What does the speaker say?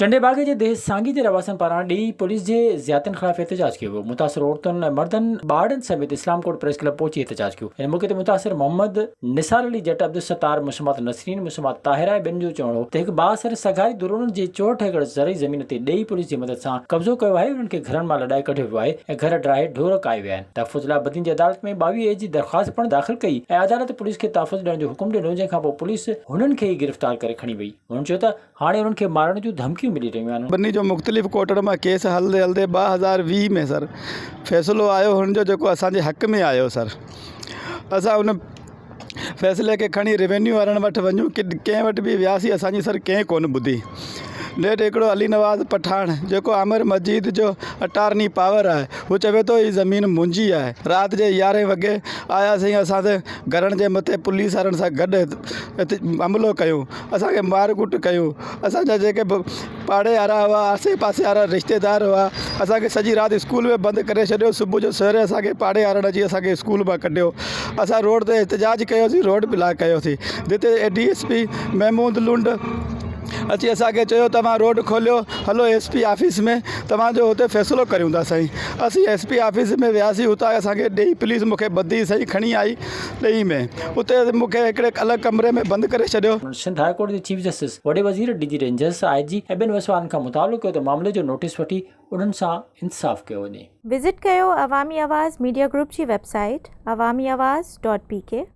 ٽنڊي باگي جي ديهه سانگي جي رهواسين پاران ڏيهي پوليس جي زيادتين خلاف احتجاج ڪيو ويو، متاثر عورتن ۽ مردن ٻارڙن سميت اسلام ڪوٽ پريس ڪلب پهچي احتجاج ڪيو. ان موقعي تي متاثر محمد نثار علي جٽ، عبدالستار، مسمات نسرين، مسمات طاهره ۽ ٻين جو چوڻ هو ته هڪ بااثر سگهاري ڌرڻن جي 64 ايڪڙ زرعي زمين تي ڏيهي پوليس جي مدد سان قبضو ڪيو آهي، انهن کي گهرن مان لڏائي ڪڍيو ويو آهي ۽ گهر ڊاهي ڍور ڪاهي ويا آهن. تحفظ لاء بدين جي عدالت ۾ 22 اي جي درخواست پڻ داخل ڪئي ۽ عدالت پوليس کي تحفظ ڏيڻ جو حڪم ڏنو جنهن کانپوء پوليس هنن کي ئي گرفتار ڪري کڻي وئي. هن چيو ته هاڻي انهن کي مارڻ جون ڌمڪيون ملي رهيون آهن. ٻنهي جو مختلف ڪورٽن مان ڪيس هلندي هلندي 2020 ۾ سر فيصلو آيو هن جو جيڪو اسان جي حق ۾ آيو سر اسان ان فيصلي کي کڻي روينيو وارن وٽ وڃون ڪنهن وٽ به وياسين اسان جي سر ڪنهن ڪونه ٻڌي نيٺ هڪڙو علي نواز پٺاڻ جيڪو عامر مجيد جو اٽارني پاور آهي هو چوي ٿو هي زمين منهنجي آهي رات جي يارهين وڳي آياسين اسان تي گهرن جي مٿي پوليس وارن سان گڏ حملو ڪيو اسان کي مار ڪٽ ڪيو اسان جا جيڪي به پاڙي وارا هئا آسي پاسي وارا رشتيدار هئا اسان کي سڄي رات اسڪول ۾ بند ڪري ڇڏيو صبح جو سويري اسان کي پاڙي وارن اچي اسان کي اسڪول مان ڪڍيو اسان روڊ تي احتجاج ڪيوسين روڊ بلاڪ ڪيوسين جتي A D S P Mehmood Lund اچي اسان کي چيو توهان روڊ کوليو هلو ايس پي آفيس ۾ توهان جو هتي فيصلو ڪريون ٿا سائين اسين ايس پي آفيس ۾ وياسين اتان اسان کي ڏيئي پوليس مون کي ٻڌي سائين کڻي آئي ڏيئي ۾ اتي مون کي هڪڙي الڳ ڪمري ۾ بند ڪري ڇڏيو. هن سنڌ هاء ڪورٽ جي چيف جسٽس، وڏي وزير، ڊي جي رينجرز، I جي ۽ ٻين وس وارن کان مطالبو ڪيو ته معاملي جو نوٽيس وٺي انهن سان انصاف ڪيو وڃي. وزٽ ڪيو عوامي آواز ميڊيا گروپ جي website Awami Awaz dot P K.